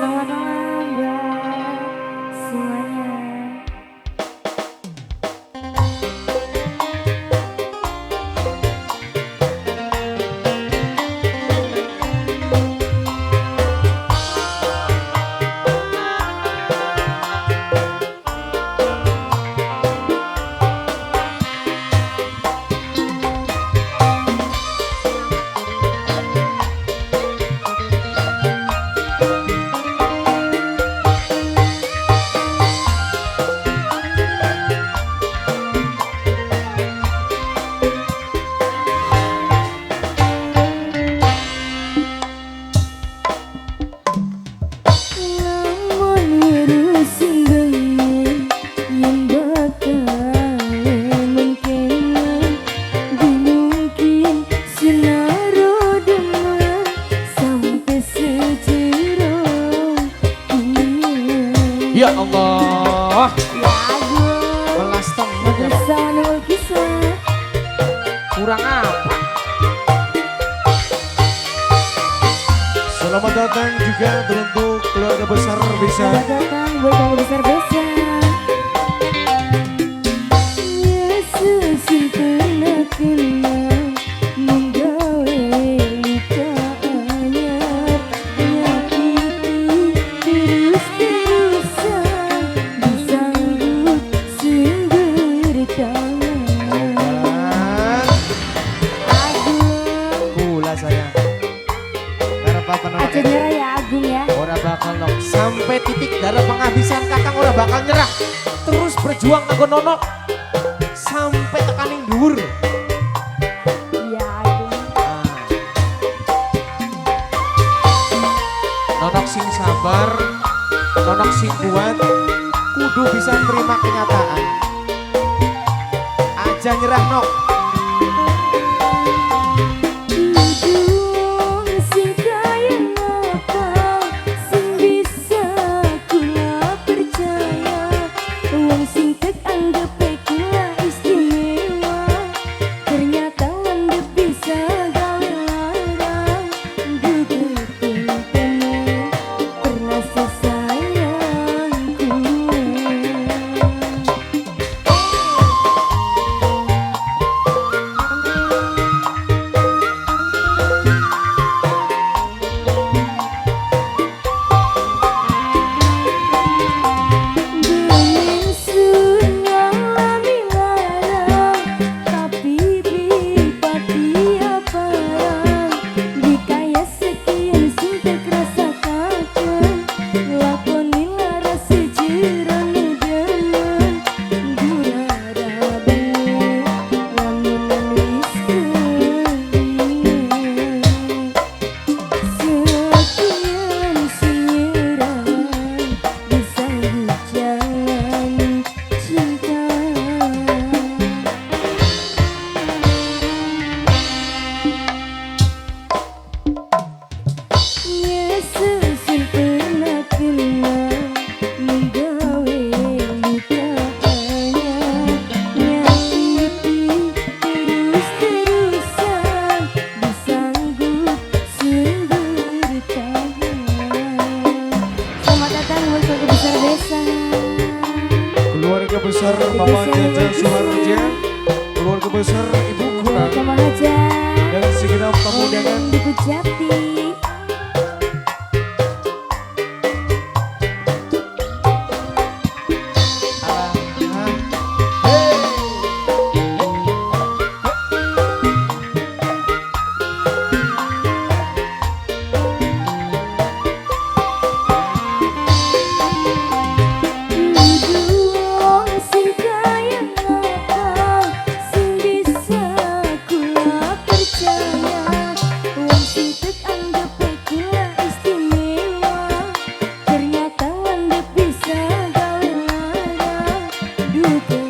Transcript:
Selamat malam buat semuanya. Ya Allah. Belas temen ya, Pak. Kurang apa? Selamat datang juga untuk keluarga besar Bisa. Selamat datang buat keluarga besar Bisa. Yesus pernah kenal menggawe luka anyar, menyakiti terus-terusan, disanggup sing bertangan. Agung gula sayang. Aja nyerah ya Agung ya. Ora bakal nok sampai titik darah penghabisan kakang ora bakal nyerah. Terus berjuang kanggo nonok sampai tekaning dhuwur. Iya Agung. Nah. Nonok sing sabar, nonok sing kuat, kudu bisa nerima kenyataan. Aja nyerah nok. Keluarga besar Bapak Jaja Suharja, keluarga besar Ibu Kurang, dan segenap tamu undangan. Ibu Jati. Ternyata landep bisa gawe lara duka.